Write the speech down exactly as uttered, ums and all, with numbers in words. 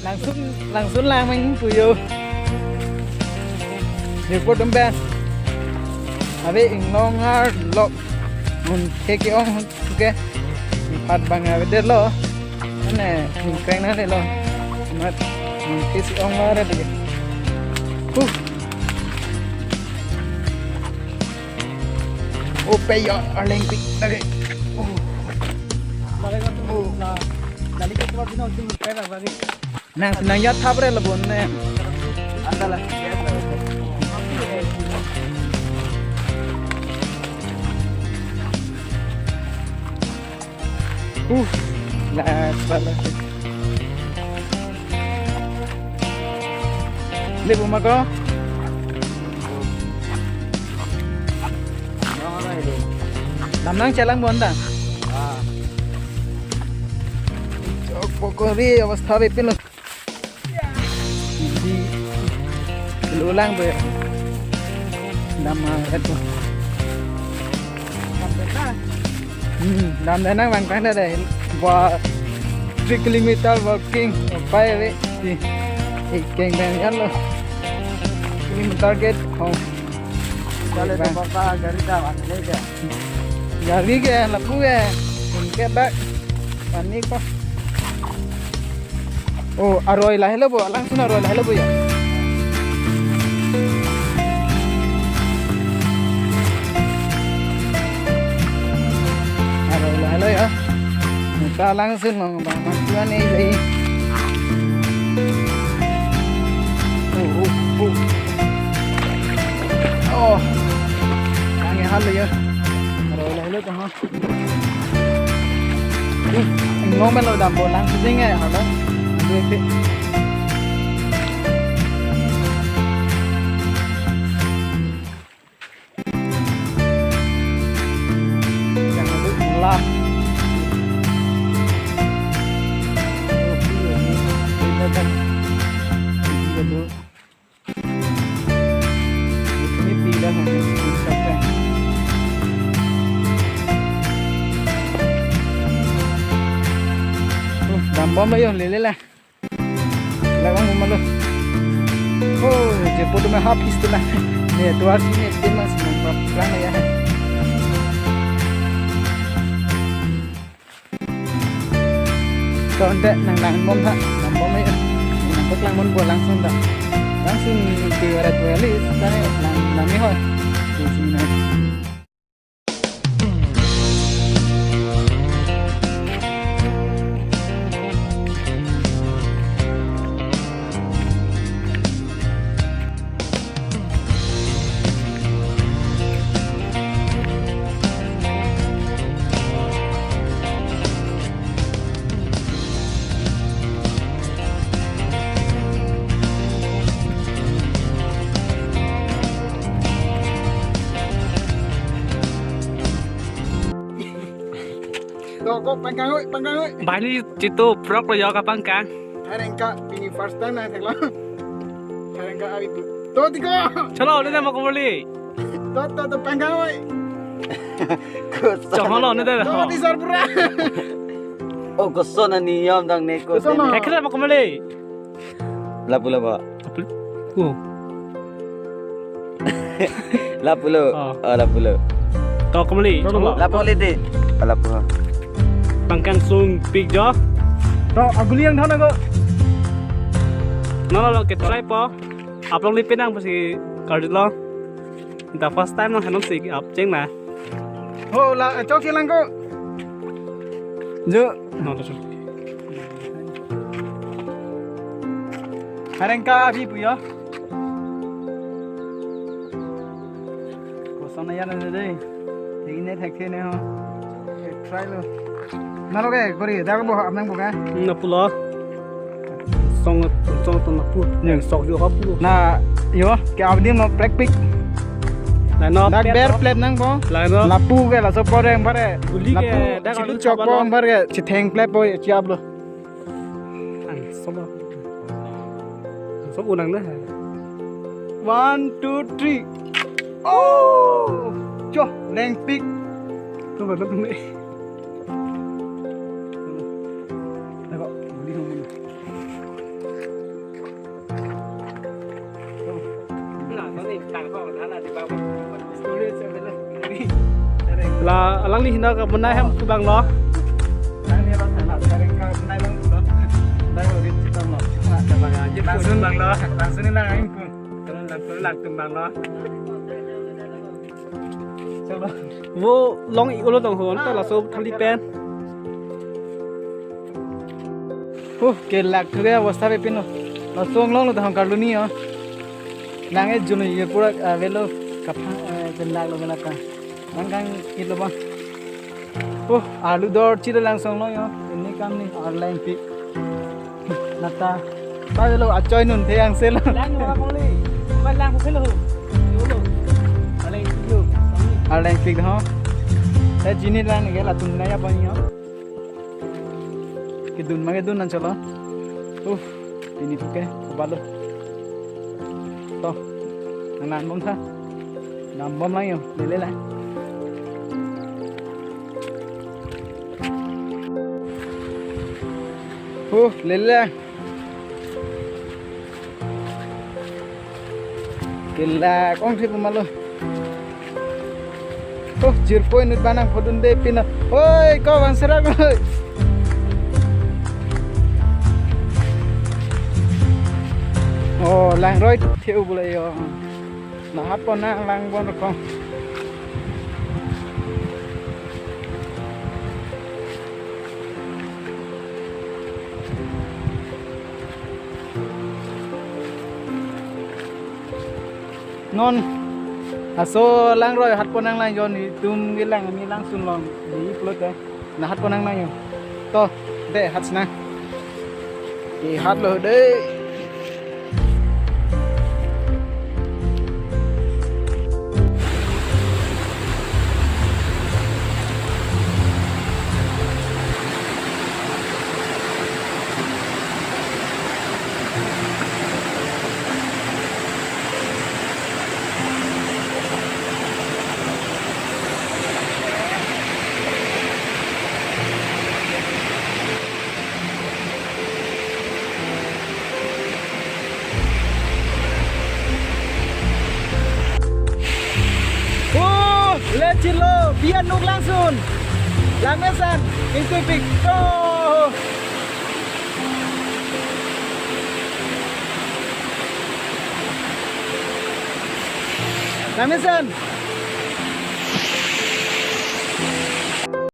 Langsun, langsun lang meng puyo. Jirpo atum pen ave inglong arlo. Mun ke ke-ong ke. Phat bang avedetlo. Ane, mun kreng nangnelo. Mat, mun ke si-ong lo re de. Huh. Oh, pe yo, arleng pik lagi. Oh. Oh. Nang, nang ya thap re labon ne. Anda la. Uh, la, la, la. Lipo ma ko? Dam nangchelang bonta. Ah. Chok pokori avastha bepin lo. Di lulang be. Nama itu. Hmm, dam denang bang pang deh. Wah, three kilometer walking. Pai be. Di. Ikeng dan yan lo. Kilometer gate. Oh. Kalau di kota gari dah, mana aja? Gari ke, lapu ke. Ke bak. Panik kok. Oh, aroi lahelo bo, langsun aroi lahelo bo ya. Aroi lahelo ya. Kita langsun long bang mantuan ni. Oh, oh, oh. Oh. Kang ya halo ya. Aroi lahelo to ha. Ngomelo dampo lang sing eh halo. Aduh, ete. Yang itu gelap. Ini pindah nanti, misalkan. Oh, dambom ayo, lele lah. Lagong mo malo. Oh, je photo me hap is tu lah. Ne, tu arsi ne, tu mas, nang pap, lang ya. Tonte nang langbom tha, langbom ayo. Nang pek langbom bo langsun tha. Langsun ke ora dua li, tane lang, lang ni hoi. Tuh sini na. To, kok pangkang oi, pangkang oi. Bani chitu prok lo yo kapangkang. Harengka pini first time nangtheklo. Harengka abi tu. To tiko. Chalo, ne mo komoli. To, to, to pangkang oi. Chalo, ne da. To di sar pura. Oh, koson ani yom dang ne ko. Koson ma? Hekre mo komoli. Lapu lapu. Lapu. Oh. Lapulo. Oh. Oh, lapulo. To komoli. Chalo. Lapu le de. Oh, lapu. Pangkang sungpik jo. To aguli yang thana ko. Nono lo ke try po. Aplong li penang pasi card lo. Ita first time nang hanom si up cheng na. Ho la chok chelang ko. Jo. No, to. Harengka abi puyo. Koson ya na de. Thek ne thek ne ho. Try lo. Nalo ke kori, dak bo amang bo ka. Na pulo. Song, song to na pu. Ne sok yo ka pu. Na yo ke abdi mo prek pik. Laino dak ber plep nang bo. Laino. Lapu ke laso poreng pare. Guli ke lapu dak chitu alu chok chaba po lo. Pare chitheng plep po chiap lo. Ang soba. Sob unang na. One, two, three. Oh! Cho, lengpik. Tu ba tu me. Nako, beli hong. Alangli hina kabenai hem kubang lo. Nang ni lo sana sering ka benai lang lo. Benai lo rit citong lo. Langsung bang lo. Langsung ni nang aing pun. Langsung langsung bang lo. Vo long-ik ulo tong ho, ta laso thali pen. Uh, kelak thu ke abostha pe pino. Laso long lo ta hong karlu ni ho. Lang e juni ye pura, ah, velo kaphang, eh, kelak lo vela ta. Lang kang ilo ba. Uh, arlu dor chile langsung lo yo. Ini kam ni arlang pik. Nata. Pai lo achoi nun the yang selo. Lang mo kong le. Ba lang ko khelo. Yo lo. Arlang yo. Arlang pik ho. Eh, jini lang ke latum na ya bang yo. Kedun ma kedun an cholo. Uh, pini puke kobalo. To. Nang nan bom tha. Nam bom lang yo. Lele lang. Uh, lele lang. Kelak ong thip ma lo. Oh, jirpo inut banang phodun de pina. Oi, ko bang serak oi. Oh, langroi theu bule yo. Nahat pon nang lang bon rokong. Non, aso langroi hat pon nang lang yo, netum kelang ni langsun long di plot eh. Nahat pon nang lang yo. To, de hat sna. Di hat lo de. Oh, le chilo, biar nuk langsun. Langmesan, ingkui pik. Oh. Langmesan.